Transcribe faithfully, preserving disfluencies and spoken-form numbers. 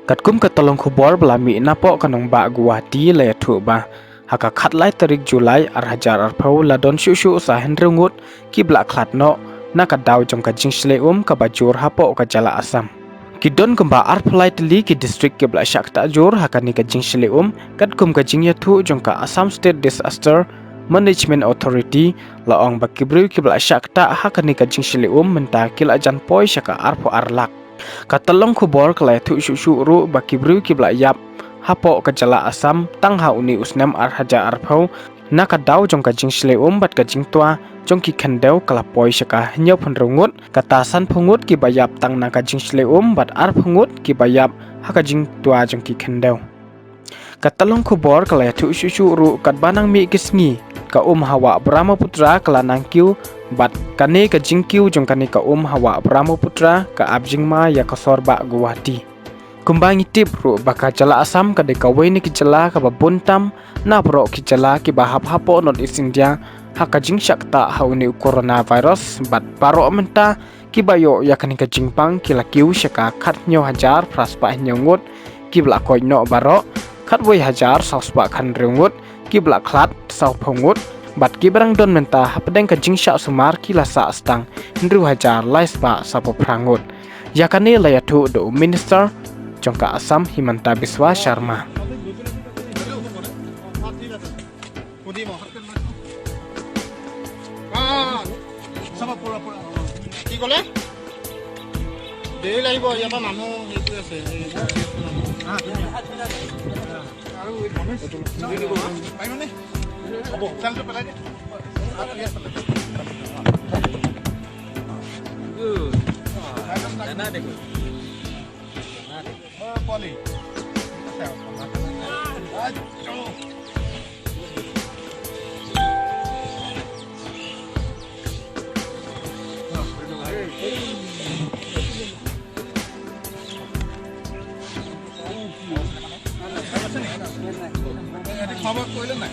Katkum ka tyllong khubor ba la mih napoh ka nongbah Guwahati la ïathuh ba ha ka khatlai tarik July ar hajar arphew la don shuh shuh sa hynriew ngut kiba la khlad noh na ka daw jong ka jingshlei um kaba jur hapoh ka jylla Assam. Ki don kumba arphew lai tylli ki district kiba la shah ktah jur ha kane ka jingshlei um, katkum ka jingïathuh jong ka Assam State Disaster Management Authority la ong ba ki briew kiba la shah ktah ha kane ka jingshlei um mynta ki la jan poi sha ka arphew ar lak. Ka tyllong khubor ka la ïathuh shuh shuh ruh ba ki briew kiba la ïap hapoh ka jylla Assam tang ha une u snem ar hajar arphew na ka daw jong ka jingshlei um bad ka jingtwa jong ki khyndew ka la poi sha ka hynñiewphew hynriew ngut, kata sanphew ngut kiba ïap tang na ka jingshlei um bad arphew ngut kiba ïap ha ka jingtwa jong ki khyndew. Ka tyllong khubor ka la ïathuh shuh shuh ruh katba nang mih ki sngi ka um ha wah Brahmaputra ka la nang kiew bad kane ka jingkiew jong kane ka um ha wah Brahmaputra ka ap jingma ïa ka sor bah Guwahati. Kumba ngi tip ruh ba ka jylla Assam ka dei kawei na ki jylla kaba bun tam na baroh ki jylla kiba hap hapoh North East India ha ka jingshah ktah ha une u coronavirus bad baroh mynta kiba ïoh ïa kane ka jingpang ki la kiew sha ka khathynñiew hajar phra spah hynñiew ngut kiba la koit noh baroh, khatwei hajar saw spah khathynriew ngut kiba la khlad, sawphew ngut bad kiba dang don mynta hapdeng ka jingshah sumar ki la sah tang hynriew hajar lai spah sawphew phra ngut. Ïa kane la ïathuh da u Minister jong ka Assam Himanta Biswa Sharma. কি ক'লে? দেৰি লাগিব, ইয়াৰ পৰা মানুহ হেৰি কৰি আছে। আৰু এই ধনেশ, পাৰিবনে? হ'ব, খেলটো পেলাই দে। অ, পোৱালি। খোৱা বোৱা কৰিলে নাই?